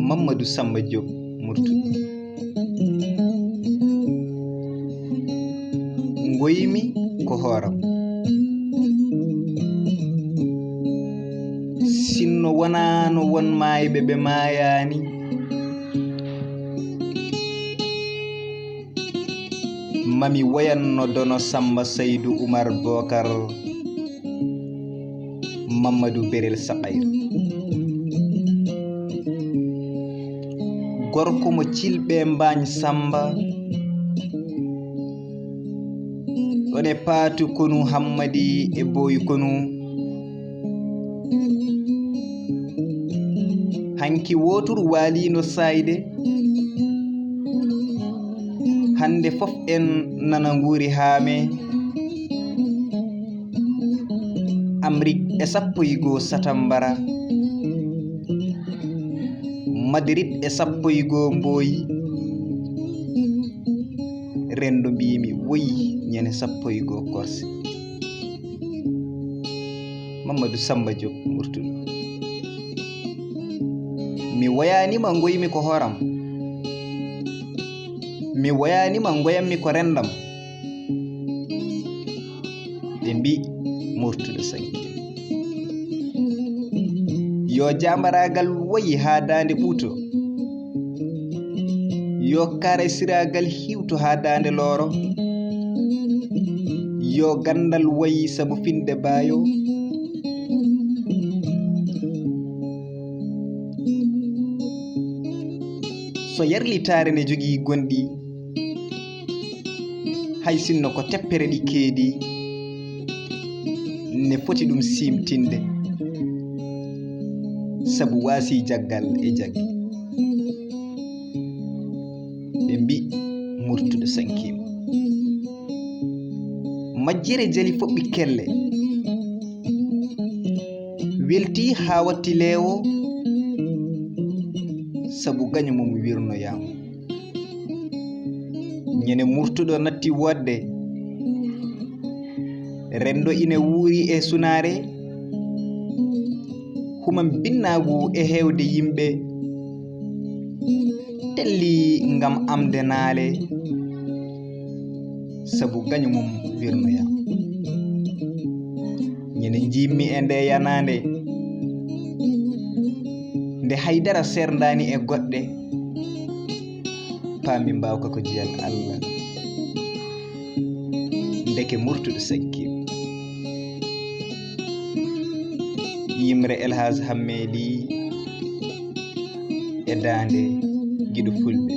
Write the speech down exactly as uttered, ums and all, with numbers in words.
Mamadou Samba Diop Murtuɗo. Ngoymi ko hooram. Sinno wonano won maayɓe ɓe maayaani, mami woyanno dono Samba Saydu Umar Bokar Mamadou Berel Saɓayr. Gorko mo cilɓe mbaañ Samba, ɗon e paatu konu Hammadi e booyi konu. Hanki wootur waaliino saayde, hannde fof en nana nguuri haame. Amrik e sappo e goo Satambara, Madrid e sappo e goo Mbooyi, renndo mbiimi woyi ñande sappo e goo Korse. Mamadou Samba Diop Murtuɗo. Mi woyaanima ngoymi ko hooram. Mi woyaanima ngoyammi ko renndam. Ɓe mbi Murtuɗo Sanki. Yo jaambaraagal woyi haa daande ɓuuto. Yo karesiraagal hiwto haa daande looro. Yo ganndal woyi sabu finde baayo. So yarlitaare ne jogii gonɗi, hay sinno ko teppere ɗi keedi, ne foti ɗum siimtinde, sabu waasi jaggal e jaggi. Ɓe mbi Murtuɗo sankiima. Majjere jali foɓɓi kelle, welti haa watti leewo, sabu gaño mum wirnoyaama. Ñande Murtuɗo natti woɗde, renndo ina wuuri e sunaare, humam binnaagu e heewde yimɓe, telli ngam amde naale, sabu gaño mum wirnoyaama. Ñande njiimmi e nde yanaande, nde haydara seerndaani e goɗɗe, paami mbaawka ko jeyal Allah. Ndeke Murtuɗo sankiima. Yimre El Hadj Hammee Lih e daande giɗo fulɓe.